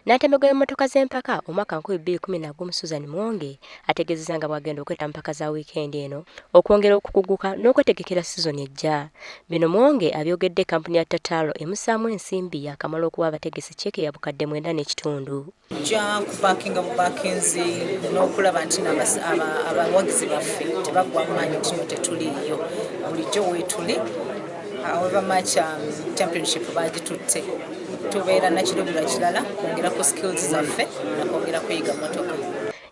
Nnantembe gw'emmotoka z'empaka omwaka 2011 Susan Muwonge ategeezezza nga bw'agenda okweta mpaka za wiikendi eno okwongera okukuguka n'okwetegekera sizoni ejja. Bino Muwonge abyogedde kkampuni ya Total emussaamu ensimbi yaakamala okuwa abategesi cceeke ya 9500. Tujja kubakinga bubakinzi n'okulaba nti abawagizi baffe tebaggwa maanyi nti no tetuliiyo. Bulijjo weetuli, however much championship bagitutte, tubeera nakirubirwa kirala, kwongera ku skills zaffe nakwongera kuyiga motoka.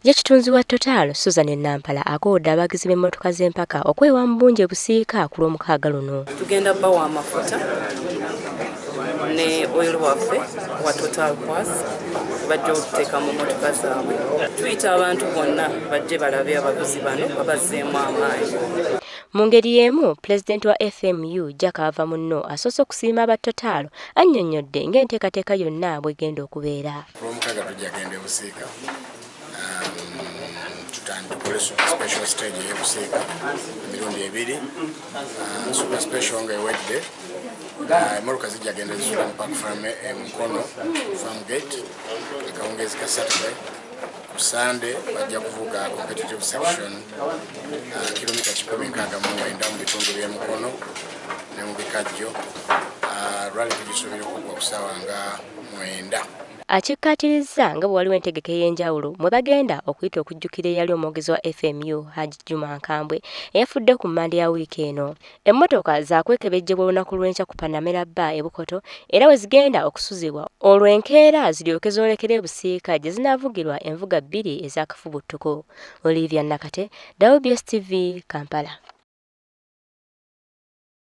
Ye kitunzi wa Total Susan Nampala akoowodde abawagizi b'emmotoka z'empaka okwewa mu bungi e Busiika ku Lwomukaaga luno. Tugenda bawa amafuta ne oil waffe wa Total Quartz, bajja okuteeka mu motoka zaabwe. Tuyita abantu bonna bajje balabe abavuzi bano babazzeemu amaanyi. Mu ngeri y'emu, pulezidenti wa FMU Jack Wavamunno asoose okusiima aba Total, annyonnyodde ng'enteekateeka yonna bw'egenda okubeera. Lwomukaaga tujja genda e Busiika, tukole super special stage ey'e Busiika emirundi ebiri. Super special nga ewedde, emmotoka zijja genda zisula mu parc fermé e Mukono, farm gate, akawungeezi ka Saturday. Ku Sunday bajja kuvuga competitive section, kilomita 169 mu bitundu by'e Mukono ne mu Bikajjo. Rally tugisuubira okugwa ku ssaawa nga 9. Akikkaatirizza nga bwe waliwo entegeka ey'enjawulo mwe bagenda okuyita okujjukira eyali omwogezi wa FMU Haji Juma Nkambwe eyafudde ku Mmande ya wiiki eno. Emmotoka zaakwekebejjebwa olunaku lw'enkya ku Panamera Bar e Bukoto, era we zigenda okusuzibwa, olwo enkeera ziryoke zoolekere e Busiika gye zinaavugirwa envuga bbiri ez'akafubuttuko. Olivia Nakate, WBS TV, Kampala.